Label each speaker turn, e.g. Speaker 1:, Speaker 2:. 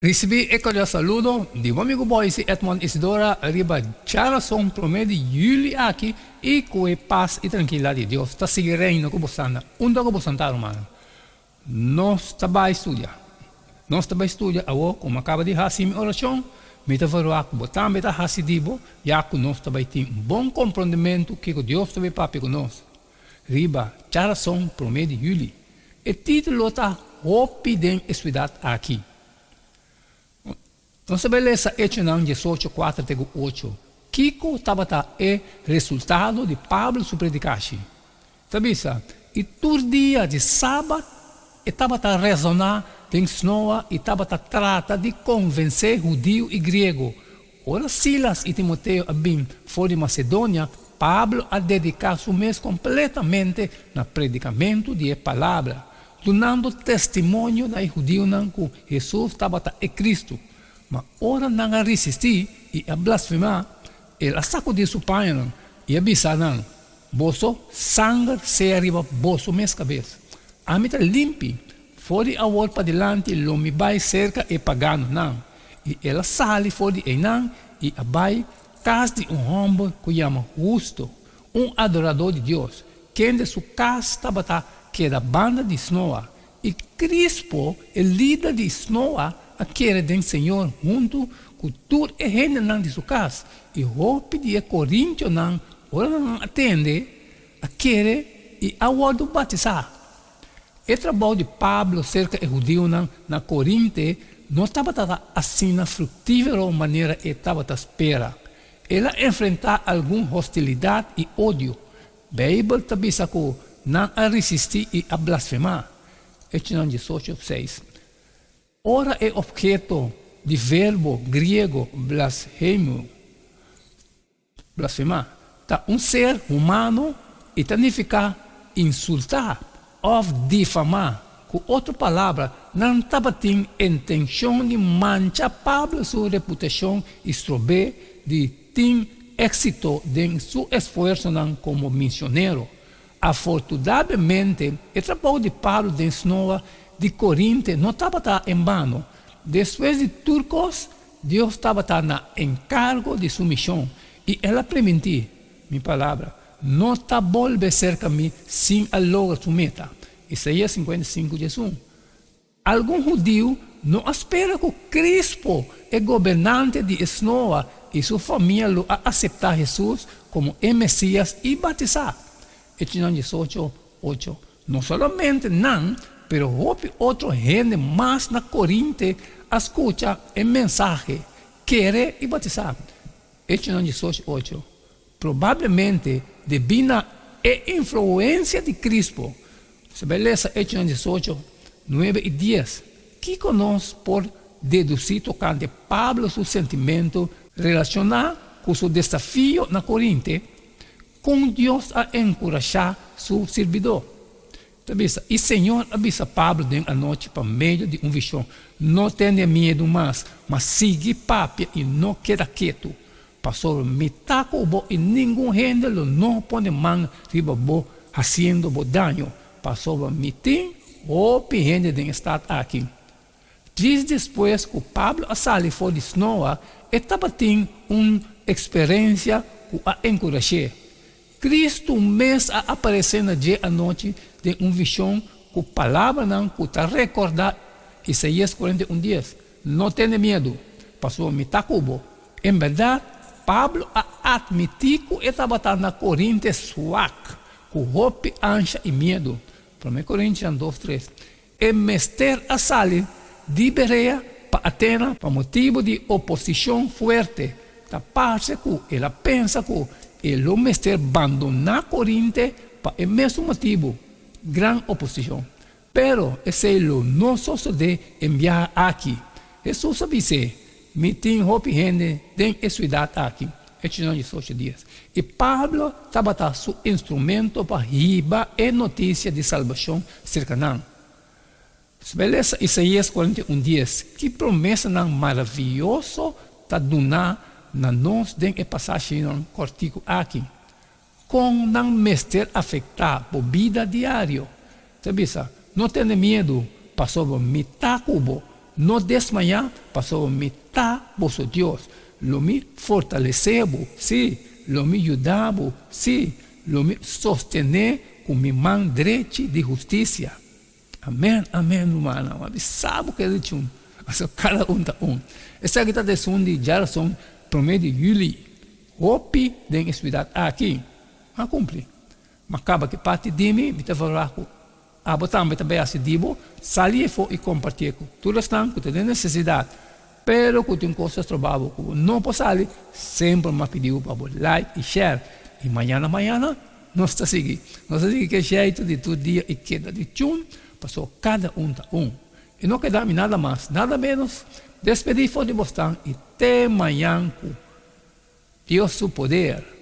Speaker 1: Risibí e kordial saludo di bo amigu Boyce Edmond Isidora riba djarason promé di yüli aki i ku e pas i trankilidat di Dios ta sigui reina ku bo standa unda ku bo santá rumannan. Nos ta bai studia. Nos ta bai studia awor ku mi a kaba di hasi mi orashon, mi ta verwagt ku bo tambe ta hasi di bo ya ku nos ta bai tin un bon komprondementu kiko Dios ta bai papia ku nos riba djarason promé di yüli. E título ta Hopi den e Suidat Aki. Nos ta bai lesa Echonan diesocho, kuater te ku ocho. Kiko tabata e resultado di Pablo su predikashi? Ta bisa, I tur dia di sabat e tabata resoná den snoa i tabata trata di konvensé hudiu i griego. Ora Silas i Timoteo a bin for di Masedonia, Pablo a dediká su mes kompletamente na predikamentu di e palabra, dunando testimonio na e hudiunan ku Hesus tabata e Kristu. Ma ora nan a risistí i a blasfemá, el a sakudí su pañanan i a bisa nan, Boso sanger sea riba boso mes kabes. Ami ta limpi, for di awor padilanti lo mi bai serka e paganonan. I el a sali for di einan i a bai kas di un hòmber ku yama Husto, un adoradó di Dios, kende su kas tabata keda banda di snoa. I Krispo, e lider di snoa, a kere den Señor huntu ku tur e hendenan di su kas. I hopi di e korintionan, ora nan a tende, a kere i a wòrdu batisá. E trabou di Pablo serka e hudiunan na Korinte no tabata asina fruktífero manera e tabata spera. El a enfrentá algun hostilidat i odio. Beibel ta bisa ku nan a risistí i a blasfemá. Echonan diesocho, seis. Ora e opheto di verbo griego blasfemeo, blasfemá, ta un ser humano i ta nifiká insultá òf difamá. Ku otro palabra, nan tabatin intenshon di mancha Pablo su reputashon i strob'é di tin éksito den su esfuersonan komo misionero. Afortunadamente, e trabou di Pablo den snoa di Korinte no tabata en bano. Despues di tur kos, Dios tabata na enkargo di su mishon, i el a primintí, Mi palabra no ta bolbe serka mi sin a logra su meta. Isaías 55, 11. Algun hudiu no a spera ku Krispo, e gobernante di e snoa, i su famia lo a aseptá Hesus komo e Mesías i batisá. Echonan 18, 8. No solamente nan, pero hopi otro hende mas na Korinte a skucha e mensahe, kere i batisá. Echonan 18, 8. Probablemente debí na e influensia di Krispo. Si bai lesa Echonan 18, 9 i 10, kiko nos por dedusí tokante Pablo su sentimentu relashoná ku su desafio na Korinte? Kon Dios a enkurashá su sirbidó? Ta bisa, I Señor a bisa Pablo den anochi pa medio di un vishon, No tene miedu mas, ma sigui papia i no keda ketu, pasobra mi ta ku bo i ningun hende lo no pone man riba bo hasiendo bo daño, pasobra mi tin hopi hende den e stat aki. Djis despues ku Pablo a sali for di snoa, e tabatin un eksperensia ku a enkurash'é. Kristu mes a aparesé na dje anochi den un vishon ku palabranan ku ta rekordá Isaías 41 dies, No tene miedu, pasobra mi ta ku bo. En bèrdat, Pablo a atmití ku e tabata na Korinte swak, ku hopi ansha i miedu. Promé Korintian dos tres. E mester a sali di Berea pa Atena pa motibu di oposishon fuerte. Ta parse ku el a pensa ku e lo mester bandoná Korinte pa e mesun motibu, gran oposishon. Pero esei lo no sosodé en biaha aki. Hesus a bis'é, Mi tin hopi hende den e siudat aki. Echonan 18 dies. I Pablo tabata su instrumento pa hiba e notisia di salbashon serka nan. Bo lesa Isaías 41 dies, ki promesanan maravioso ta duná na nos den e pasashinan kòrtiku aki? Kon nan mester afektá bo bida diario? Ta bisa, No tene miedu, pasobra mi ta ku bo. No desmayá, pasobra mi ta boso Dios. Lo mi fortalesé bo, sí, lo mi yuda bo, sí, lo mi sostené ku mi man drechi di hustisia. Amèn, amèn, rumannan. Mi a bisa bo keda di chun, pasobra kada un ta un. Esaki ta esun di djarason promé di yüli. Hopi den e siudat aki a kumpli. Ma kaba ki parti di mi, mi ta valorá ku abo tambe ta bai hasi di bo, sali efo i kompartié ku tur esnan ku ta den nesesidat, pero ku tin kos ta stroba bo ku bo no por sali, semper mi a pidi bo pa bo like i share. I mañana mañana nos ta sigui. Nos ta sigui ku e sheitu di tur dia i keda di chun, pasobra kada un ta un. I no keda mi nada mas, nada ménos, despedí for di bosnan i te mañan ku Dios su poder.